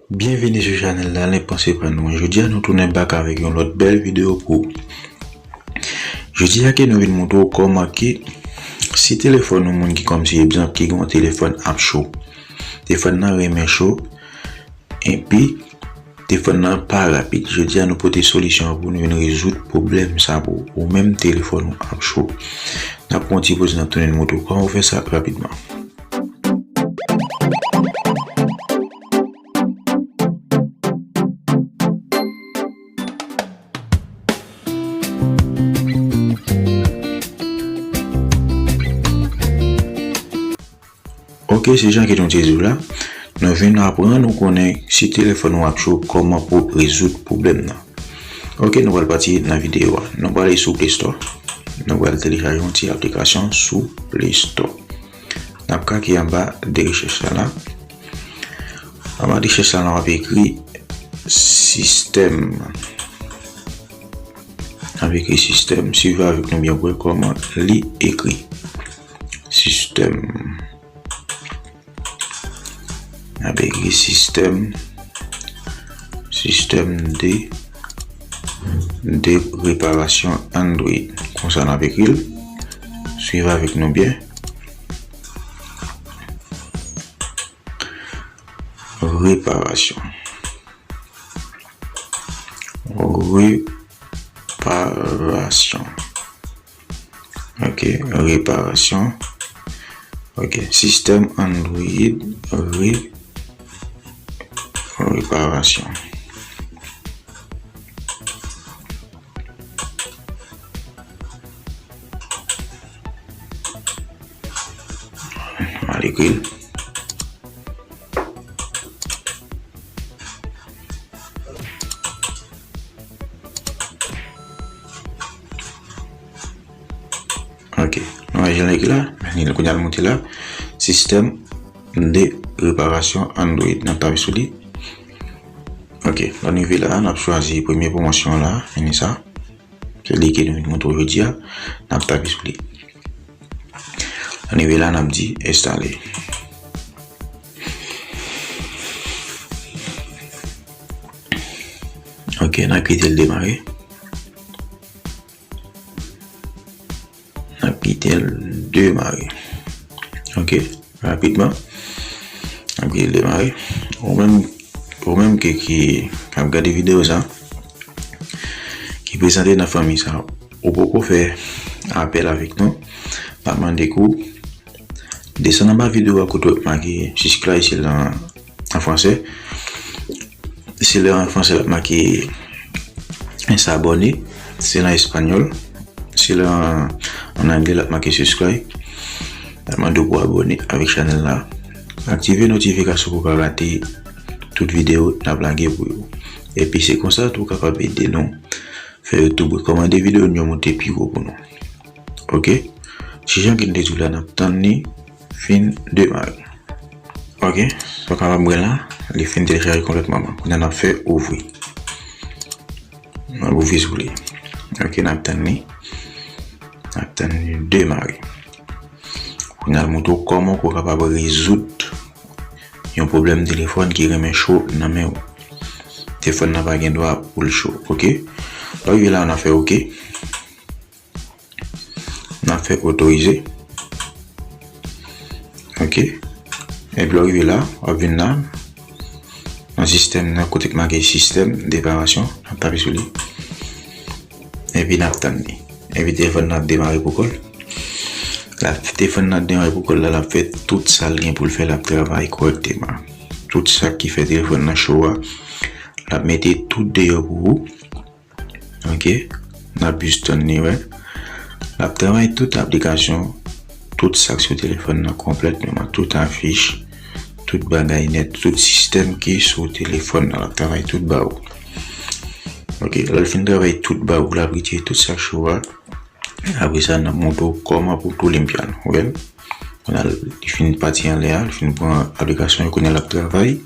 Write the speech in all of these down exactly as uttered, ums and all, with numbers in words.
Byenvini sou chanèl la, Lè Panse Pa Nou. Jodi a nou tounen back avèk yon lòt bèl videyo pou ou. Jodi a ke nou vin montre w kòman ke si telefòn ou moun ki kòmsi egzanp ki gen yon telefòn ap cho. Telefòn nan renmen cho, epi telefòn nan pa rapid. Jodi a nou pote solisyon an pou nou vin rezoud pwoblèm sa pou ou. Ou menm telefòn ou ap cho. N ap pran yon ti poz, n ap tounen montre w kòman w fè sa rapidman. Ok, se jan ke nou te di w la, nou vin aprann ou konnen si telefòn ou ap cho, kòman pou rezoud pwoblèm nan. Ok, nou pral pati nan videyo a. Nou pral sou Play Store. Nou pral telechaje yon ti aplikasyon sou Play Store. N ap klike anba de rechèch la la. Anba de rechèch la la, w ap ekri sistèm. W ap ekri sistèm. Swiv avèk nou byen pou wè kòman li ekri. Sistèm. N ap ekri sistèm. Sistèm de, de reparasyon Android. Konsa n ap ekri l. Swiv avèk nou byen. Reparasyon. Reparasyon. Ok, reparasyon. Ok, sistèm Android re, reparasyon. Mal ekri l. Ok. Nou wè jan l ekri la. Men kounye a l montre la. Sistèm de reparasyon Android. N ap tape sou li. Ok. Lè n rive la, n ap chwazi premye pwomosyon la. Vini sa. Se li ke nou vin montre w jodi a. N ap tape sou li. Ann rive la, n ap di enstale. Ok, n ap kite l demare. N ap kite l demare. Ok, rapidman. N ap kite l demare. Ou menm, ou menm ke, ki ap gade videyo sa, ki prezante nan fanmi sa, ou poko fè apèl avèk nou, n ap mande ke w desann anba videyo a kote w make subscribe, se l an, an fransè. Se l an fransè l ap make s'abonner, se l an espanyòl. Se l an, an anglè l ap make subscribe. N ap mande w pou abòne avèk chanèl la. Aktive notifikasyon pou w pa rate tout videyo n ap lage pou ou. Epi se konsa tou w kapab ede nou fè YouTube rekòmande videyo nou yo monte pi gwo pou nou. Ok? Se jan ke n te di w la, n ap tann li fin demare. Ok, sa w kapab wè la, li fin telechaje konplètman. Kounye a n ap fè ouvri. N ap ouvri sou li. Ok, n ap tann li. N ap tann li demare. Kounye a l montre w kòman pou w kapab rezoud yon pwoblèm telefòn ki renmen cho nan men w. Telefòn nan pa gen dwa pou l cho, ok? Lè w rive la, n ap fè ok. N ap fè otorize. Ok. Epi lè w rive la, w ap vin la, nan sistèm nan, kote k make sistèm de reparasyon, n ap tape sou li. Epi n ap tann li. Epi telefòn nan ap demare pou kò l. Lè telefòn nan ap demare pou kò l la, l ap fè tout sa l gen pou l fè, l ap travay kòrèkteman. Tout sa ki fè telefòn nan cho a, l ap mete tout deyò pou ou. Ok, n ap jis tann li, wè. L ap travay tout aplikasyon, tout sa k sou telefòn nan konplètman, tout afich, tout bagay nèt, tout sistèm ki sou telefòn nan, l ap travay tout ba ou. Ok, lè l fin travay tout ba ou, l ap retire tout sa k cho a. Apre sa, n ap montre w kòman pou w tou limpyal, wè. Kounye a, li fin pati anlè a, li fin pran aplikasyon yo, kounye a l ap travay.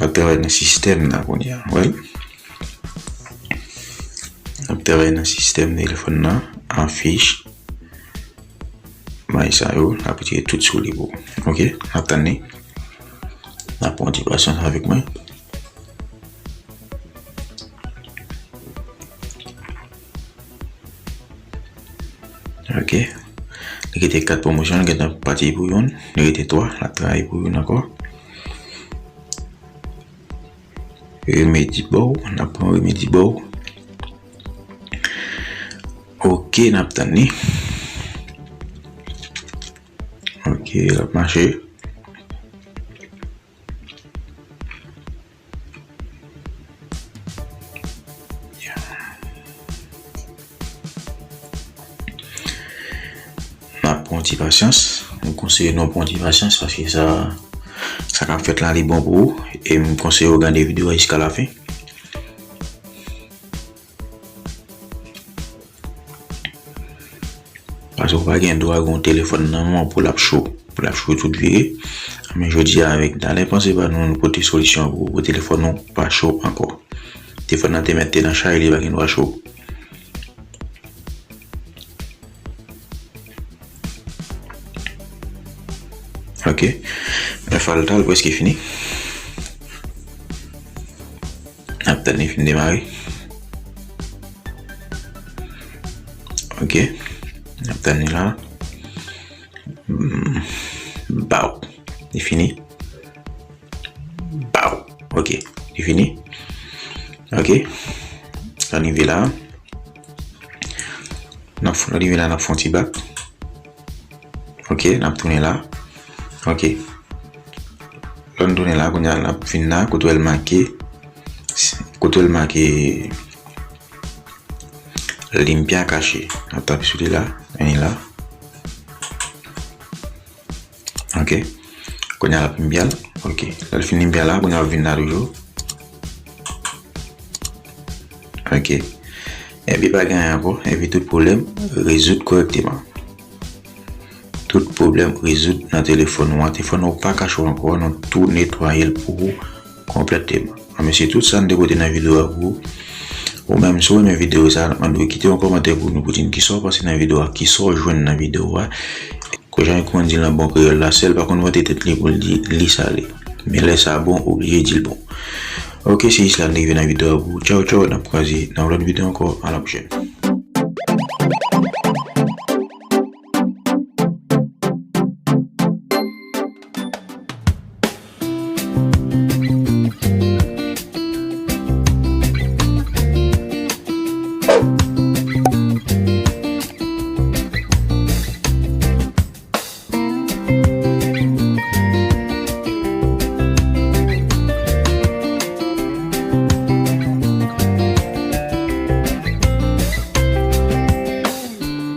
L ap travay nan sistèm nan kounye a, wè. L ap travay nan sistèm telefòn nan, afich, bagay sa yo, l ap retire tout sou li pou ou. Ok, n ap tann li. N ap pran yon ti pasyans avèk mwen. Ok. Li rete kat pwomosyon, li gentan pati pou youn. Li rete twa, l ap travay pou youn ankò. Remedi Bow, n ap pran Remedi Bow. Ok, n ap tann li. Ok, l ap mache. N ap pran yon ti pasyans. M konseye nou pran yon ti pasyans paske sa, sa k ap fèt la, li bon pou ou. E m konseye w gade videyo a jiska lafen. Paske w pa gen dwa gen yon telefòn nan men w pou l ap cho, pou l ap cho tout vire. Men jodi a, avèk talè panse pa nou, nou pote solisyon pou, pou telefòn ou pa cho ankò. Telefòn nan te mèt te nan chay, li pa gen dwa cho. Ok. F alta, l prèske fini. N ap tann li fin demare. Ok. N ap tann li la. Hmm. Baw. Li fini. Baw. Ok. Li fini. Ok. Ann rive la. N ap fè, ann rive la, n ap fè yon ti bak. Ok, n ap tounen la. Ok. Lè n tounen la, kounye a n ap vin la, kote w wè l make, kote w wè l make Limpia Cache. N ap tape sou li la, men li la. Ok. Kounye a l ap limpya l. Ok. Lè l fin limpya la, kounye a l ap vin la toujou. Ok. Epi pa gen anyen ankò, epi tout pwoblèm rezoud kòrèkteman. Tout pwoblèm rezoud nan telefòn ou an. Telefòn ou pa ka cho ankò, nou tou netwaye l pou ou konplèteman. Anben, se tout sa n te pote nan videyo a pou ou. Ou menm, si w renmen videyo sa a, n ap mande w kite yon kòmantè pou nou, pou di n kisa w panse nan videyo a, kisa w jwenn nan videyo a. Kon jan Ekwen di l nan bon kreyòl la, sèl pa konn vante tèt li pou l di li sale. Men lè sa bon, oblije di l bon. Ok, se jis la n rive nan videyo a pou ou. Tchaw, tchaw, n ap kwaze nan yon lòt videyo ankò. A la pwochèn.